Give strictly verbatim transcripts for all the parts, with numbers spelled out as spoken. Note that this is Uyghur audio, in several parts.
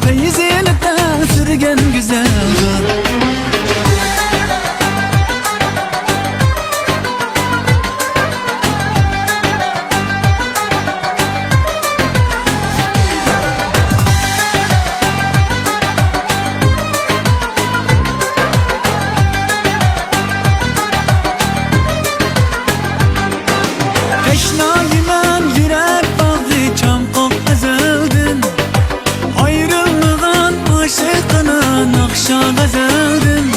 پەيزىلىتىڭ سۈرگەن گۈزەلدۇر. تەشنايىمەن يۈرەك باغرى چاڭقاق ئەزەلدىن. ئايرىلمىغان ئاشىقىنا ناخشا غەزەلدىن.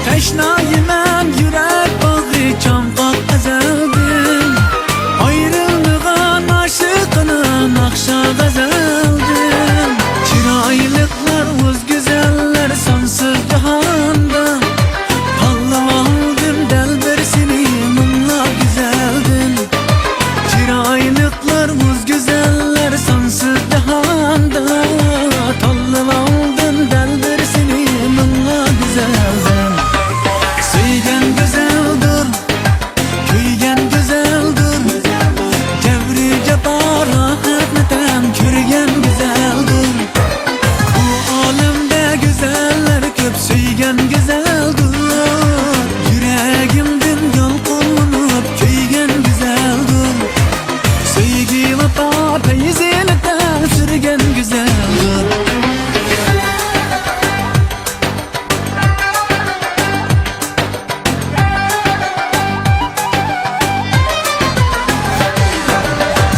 تەشنايىمەن يۈرەك باغرى چاڭقاق ئەزەلدىن. ئايرىلمىغان ئاشىقىنا ناخشا غەزەلدىن. چىرايلىقلار، ئۆز گۈزەللەر سانسىز جاھاندا. تاللىۋالدىم دەل بىر سېنى مىڭلار گۈزەلدىن. چىرايلىقلار، ئۆز گۈزەللەر سانسىز جاھاندا. تاللىۋالدىم دەل بىر سېنى مىڭلار گۈزەلدىن. سۆيگەن گۈزەلدۇر، كۆيگەن گۈزەلدۇر. جەۋرى جاپا، راھەتنى تەم كۆرگەن گۈزەلدۇر. بۇ ئالەمدە گۈزەللەر كۆپ، سۆيگەن گۈزەلدۇر. يۈرەگىمدىن يالقۇنلىنىپ كۆيگەن گۈزەلدۇر. سۆيگۈ ۋاپا پەيزىنى تەڭ سۈرگەن گۈزەلدۇر.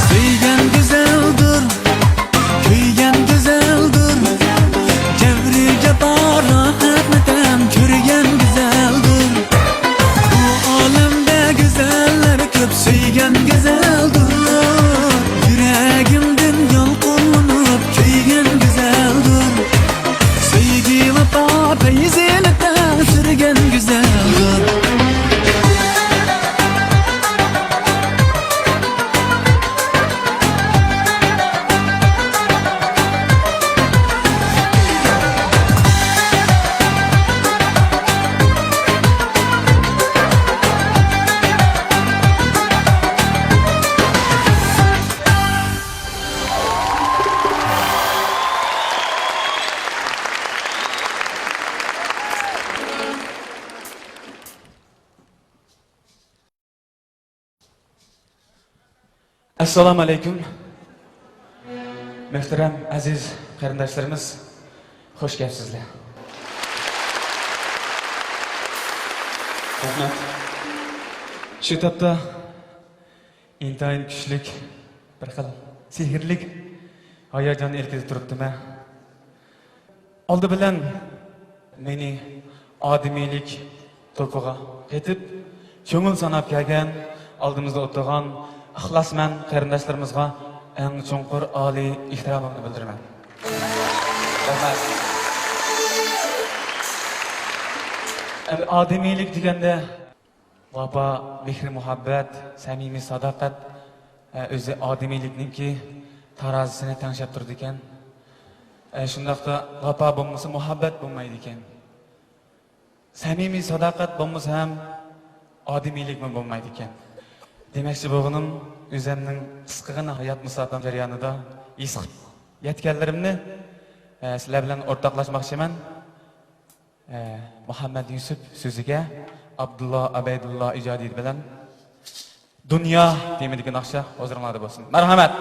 سۆيگەن گۈزەلدۇر، كۆيگەن گۈزەلدۇر. جەۋرى جاپا، راھەتنى تەم كۆرگەن گۈزەلدۇر. بۇ ئالەمدە گۈزەللەر كۆپ، سۆيگەن گۈزەلدۇر. يۈرەگىمدىن يالقۇنلىنىپ كۆيگەن گۈزەلدۇر. سۆيگۈ ۋاپا پەيزىنى تەڭ سۈرگەن گۈزەلدۇر. ئەسسالامۇ ئەلەيكۇم. مۆھتەرەم ئەزىز قېرىنداشلىرىمىز، خۇش كەپسىزلەر. رەھمەت. شۇ تاپتا ئىنتايىن كۈچلۈك، بىر خىل سېھىرلىك ھاياجان ئىلكىدە تۇرۇپتىمەن. ئالدى بىلەن مېنى ئادىمىيلىك توپىغا قېتىپ، كۆڭۈل ساناپ كەلگەن ئالدىمىزدا ئولتۇرغان ئىخلاسمەن قېرىنداشلىرىمىزغا ئەڭ چوڭقۇر ئالىي ئېھتىرامىمنى بىلدۈرىمەن. رەھمەت. ئەمدى ئادىمىيلىك دېگەندە، ۋاپا، مېھرى-مۇھەببەت، سەمىمىي ساداقەت، ئە، ئۆزى ئادىمىيلىكنىڭكى تارازىسىنى تەڭشەپ تۇرىدىكەن. ئە، شۇنداقتا ۋاپا بولمىسا، مۇھەببەت بولمايدىكەن. سەمىمىي ساداقەت بولمىسا ھەم ئادىمىيلىكمۇ بولمايدىكەن. دېمەكچى بولغىنىم، ئۆزەمنىڭ قىسقىغىنە ھايات مۇساپەم جەريانىدا ھېس قىلىپ يەتكەنلىرىمنى، ئە، سىلەر بىلەن ئورتاقلاشماقچىمەن. ئە، مۇھەممەد يۈسۈپ سۆزىگە ئابدۇللا ئابەيدۇللا ئىجادىيىتى بىلەن دۇنيا تېمىدىكى ناخشا ھۇزۇرۇڭلاردا بولسۇن. مەرھەمەت!